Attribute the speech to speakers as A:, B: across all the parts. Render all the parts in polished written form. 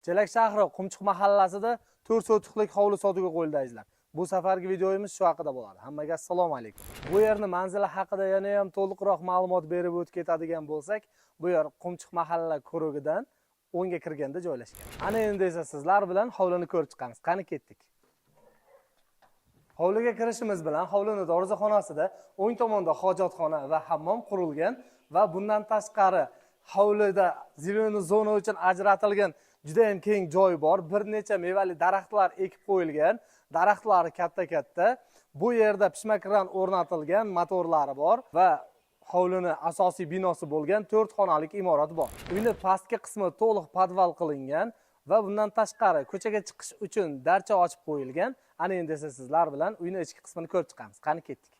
A: Chelak shahri Qumchiq mahallasida 4 sotixlik hovli sotuvga qo'yildi azizlar. Bu safargi videomiz shu haqida bo'ladi. Hammaga assalomu alaykum. Bu yerni manzili haqida yana ham to'liqroq ma'lumot berib o'tib ketadigan bo'lsak, bu yer Qumchiq mahalla ko'rigidan o'ngga kirganda joylashgan. Ana endi esa sizlar bilan hovlini ko'rib chiqamiz. Qani ketdik. Hovliga kirishimiz bilan hovlini darvozaxonasida o'ng tomonda hojatxona va hammom qurilgan va bundan tashqari hovlida зеленый zona uchun ajratilgan juda ham keng joy bor. Bir necha mevali daraxtlar ekib qo'yilgan. Daraxtlari katta-katta. Bu yerda pishma kran o'rnatilgan, motorlari bor va hovlini asosiy binosi bo'lgan 4 xonalik imorat bor. Uyning pastki qismi to'liq podval qilingan va bundan tashqari ko'chaga chiqish uchun darcha ochib qo'yilgan. Ana endi esa sizlar bilan uyning ichki qismini ko'rib chiqamiz. Qani ketdik.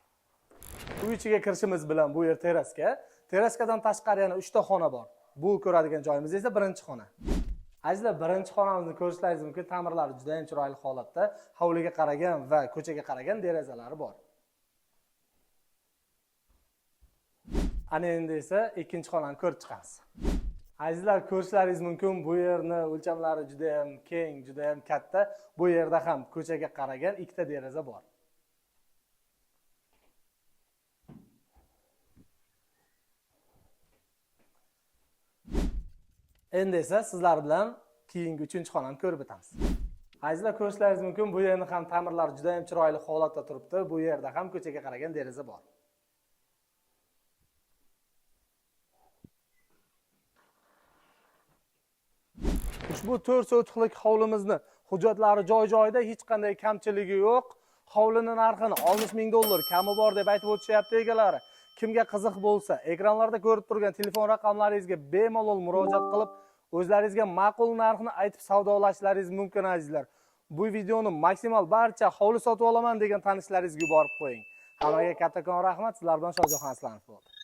A: Uy ichiga kirishimiz bilan bu yer teraska. Teraskadan tashqari yana 3 ta xona bor. Bu ko'radigan joyimiz esa birinchi xona. Azizlar, birinchi xonamizni ko'rishlaringiz mumkin. Ta'mirlari juda ham chiroyli holatda. Hovliga qaragan va ko'chaga qaragan derazalari bor. Ana endi esa ikkinchi xonani ko'rib chiqamiz. Azizlar, ko'rishlaringiz mumkin, bu yerni o'lchamlari juda ham keng, juda ham katta. Bu yerda ham ko'chaga qaragan 2 ta deraza bor. Endi esa sizlar bilan keyingi 3-xonani ko'rib o'tamiz. Azizlar, ko'rishlaringiz mumkin, bu yerni ham ta'mirlari juda ham chiroyli holatda turibdi. Bu yerda ham ko'chaga qaragan deraza bor. Ushbu 4 sotixlik hovlimizni hujjatlari joy-joyida, hech qanday kamchiligi yo'q. Hovlining narxini 60 ming dollar kami bor deb aytib o'tishyapti egalari. Kimga qiziq bo'lsa, ekranlarda ko'rib turgan telefon raqamlaringizga bemalol murojaat qilib, o'zlaringizga ma'qul narxni aytib savdolashishlaringiz mumkin azizlar. Bu videoni maksimal barcha hovli sotib olaman degan tanishlaringizga yuborib qo'ying. Hammaga kattakon rahmat. Sizlar bilan Shohjahon Aslanov bo'ldi.